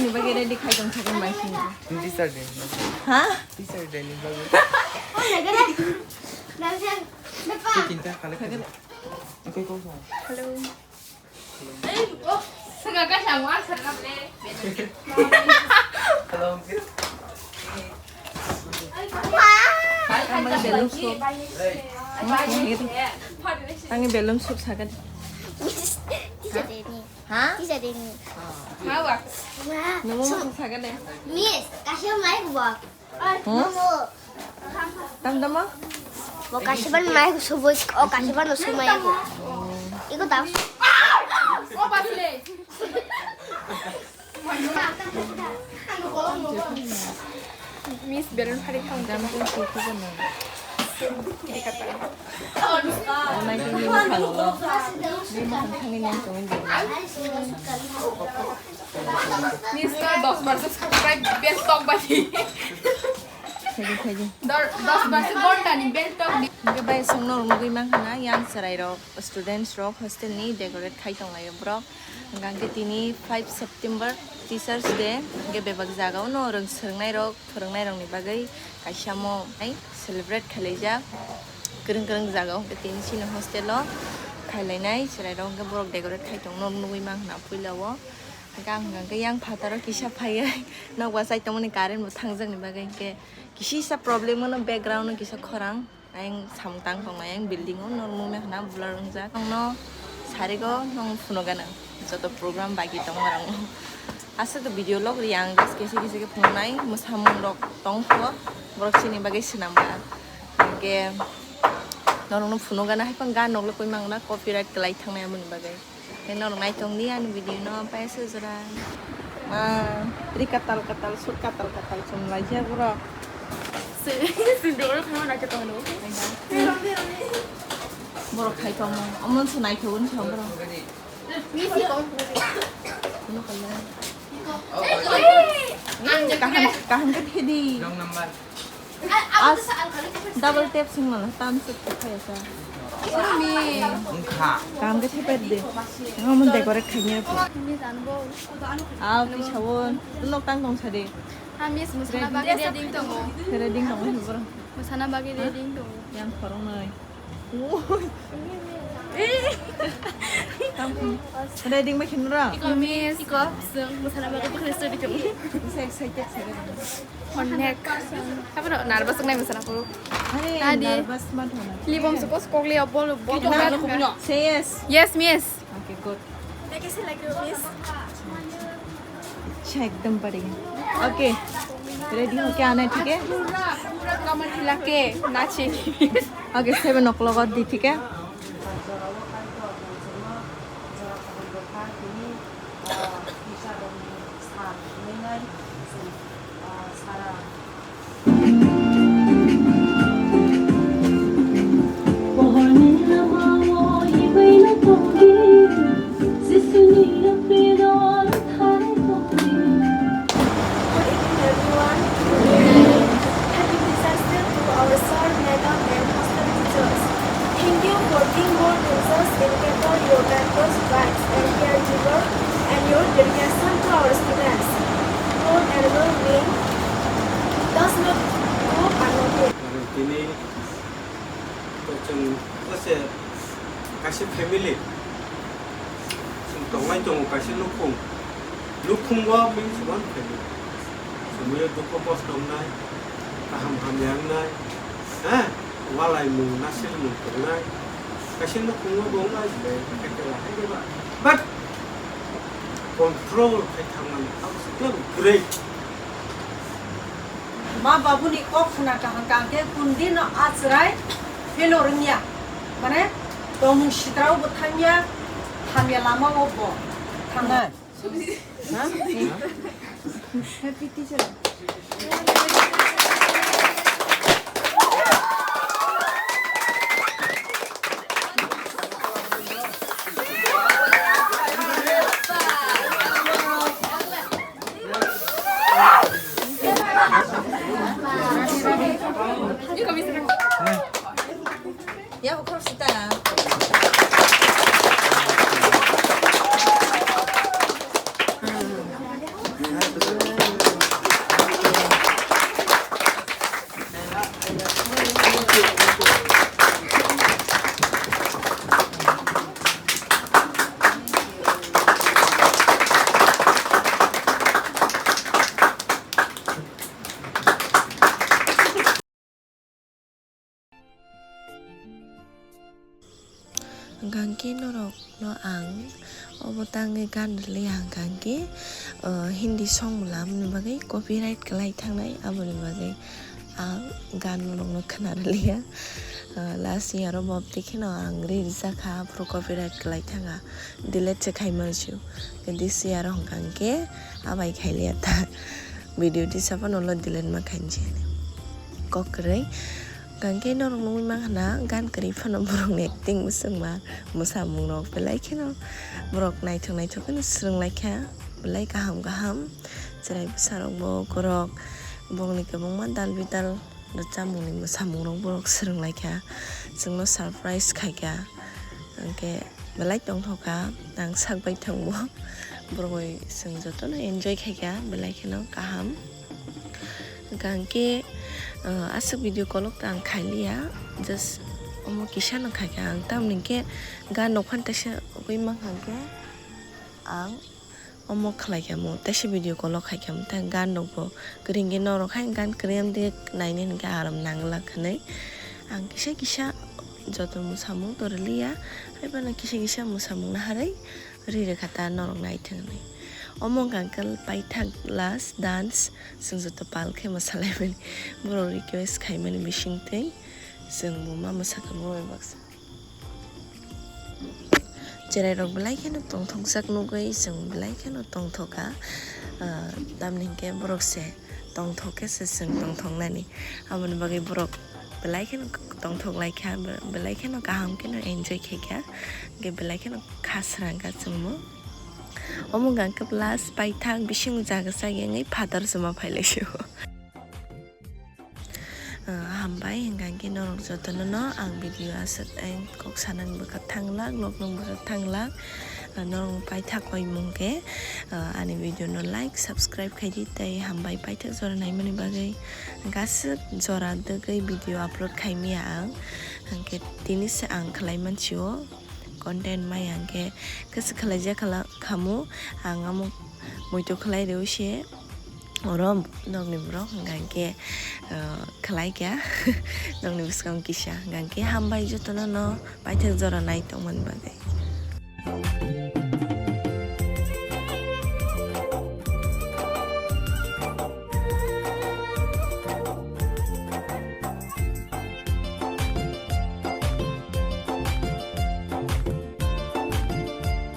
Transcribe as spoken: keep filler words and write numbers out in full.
Ni bagwi ready khai tong thangwi mai sini. Teacher day. Ha? Teacher day ni bagwi. Chicken ta khalai khai. Hello. Hello. Ang balloon soup. Ang balloon soup sagad. Teacher day ni. Ha? Teacher day ni. Wah. Nunggu mau sagad ya? Miss, kasih mai buat. Hmm? Tama-tama? Bo kasiban mai ko suboi, o kasiban no sumai ko. Iko ta. Miss Belun hari kang jam tu tu tu na. Onai tu ni makan lo. Ni makan kami ni kami ni. Mister dos percent subscribe best talk badi. Thank you, thank you. Dor-, dos percent gonta ni best talk di. Hingke bai songno nugui mankha na yang chwrai rok, students rok hostel ni decorate khai tong lai borok. Hingke tini five September Teachers Day, hingke bebak jaga o no rwng swrwngnai rok, phwrwngnai rok ni bagwi kaisa mo hai celebrate khai laijak. Kwrwng kwrwng jaga o hingke tini chini hostel o khai lainai chwrai rok hingke borok decorate khai tong no nugui mankha na puila o. Hingke ang hingke yang phataro kisa phaiwi nokbar chai tongmani current bo thangjak ni bagwi hingke kisisa problem wngno background o kisa khorang ayang samung tang tongnai ayang building o normal wngkha na blur wngjak nongno sarigo nong phunugo nang joto program bagi tongma rang o aswk video log ri ang just kisa kisa khe phunuknai mwsamung rok tongkho borok chini bagwi swnam ba hingke norokno phunugo na hai phano gan rok le koi mang na copyright kwlai thangnai aboni bagwi. Tei norok naitong di ani video no paisa jora. Ma, ri katal katal, sut katal katal chum laijak borok. Borok khai tongo. Omo se naithok wngkha borok. Ano kaya. Kaham kaham khe thedi. As double tap sing mala tam sik kaya sa. Wngkha. Kaham khe theper de. Ang mun decorate khaini. Aw tisawon. Lok tang tong sade. Ha miss musana bagwi ready tongo. Ready tongo borok. Musana bagwi ready tongo. Yang khorong noi. Ready ma khin ra? Iko miss. Iko sung musana bagwi bukhre study tongo. Excited. Connect. Apa no nervous ngai musana ko. Are nervous mat hona. Libom sukos kokli obol bol. Say yes. Yes miss. Okay, good. Ekdom pari. Okay. Ready hoke ana, thik hai? Pura, pura kamar hila ke nache. Okay, seven o'clock or di, thik hai? Good evening, everyone. Happy Teachers' Day to our sir, madam, and hostel teachers. Thank you for being more than just educator, your mentors, guides, and caregiver, and your dedication to our students. Your enrollment does not go unnoticed. Tini to chwng ose kaisa family, chwng tonglai tongo kaisa nukhung. Nukhungo bini chwng family. Chwngno dukho kosto wngnai, kaham hamya wngnai, ha? Walai mung, nasil mung tongnai. Kaisa nukhungo bo wngnai, but control khai thangmani, that was great. Ma babuni kok khna kaham kaham khe kundi no achrai phelo rwngya. Mane tongmung sitrao bo thangya, hamya lama o bo thangnai. Ha? Happy teacher. Ya, of course, kita. Tei norokno ang obo tangwi gan rwliya hwnkha hwnkhe, uh, Hindi song mwnamani bagwi copyright kwlai thangnai, aboni bagwi ang gan norokno khwna rwliya. Uh, last year o bo tei kheno ang ri rijak kha, aphuru copyright kwlai thangkha, delete se khai mansio. This year o hwnkha hwnkhe abai khailiya ta, video tisa phano ulo delete ma khainsi kok kwrwi. Hwnkhe norok nugwi mankha na, gan kwrwi phano borokni acting bo chwngma, mwsamung rok belai kheno borok naithok naithok kheno swrwng laikha, belai kaham kaham chwrai bwsa rok bo, borok bongni kwbangma dal bidal rwchapmungni mwsamung rok borok swrwng laikha, chwngno surprise khaikha, hwnkhe belai tongthokha, ang sak bai thangbo, borok bai chwng jotono enjoy khaikha, belai kheno kaham. Hwnkha hwnkhe, uh, aswk video kolok ta ang khailiya, just omo kisa no khaikha ang, tamoni hwnkhe gan rok phano teisa ugwi mankha hwnkhe ang omo khlaikha mo, teisa video kolok khaikha mo, tei gan rokbo kwrwi hwnkhe norok hai gan kwrwi amtwi nainai hwnkhe aram nanglak hinwi ang kisa kisa joto mwsamung to rwliya, haiphano kisa kisa mwsamung naharwi ri rwkha ta norok naithok hinwi. Omo hwnkha hwnkhe paithak last dance, chwng joto pal khe mwsalaimani, borok request khaimani bisingtwi chwngbo ma mwsakha borok bai baksa. Chwrairok belai kheno tongthokjak nugwi chwng belai kheno tongthokha, ah, tamni hwnkhe borok se tongthok khe se chwng tongthoknani, aboni bagwi borok belai kheno tongthok laikha, belai kheno kaham kheno enjoy khaikha, hwnkhe belai kheno kha srangkha chwngbo. Omo hwnkha hwnkhe last paithak bising jaga chagi wngwi phatar se ma phailaisio. Ah, hambai, hwnkha hwnkhe norok jotono no ang video aswk ang kok sanani bwkha thanglak, nokno bwkha thanglak. Ah, norok paithak koimung khe, ah, ani video no like, subscribe khaidi tei hambai paithak jora naimani bagwi. Hwnkhe aswk jora dwgwi video upload khaimaya ang, hwnkhe tini se ang khlai mansio content maya hwnkhe kwchwk khlaijak khala khamu ang amo muitu khlai rw se. Oro nokni borok hwnkha hwnkhe, uh, khlai kha nokni bwskango kisa, hwnkha hwnkhe hambai jotono no paithak jora nai tongmani bagwi.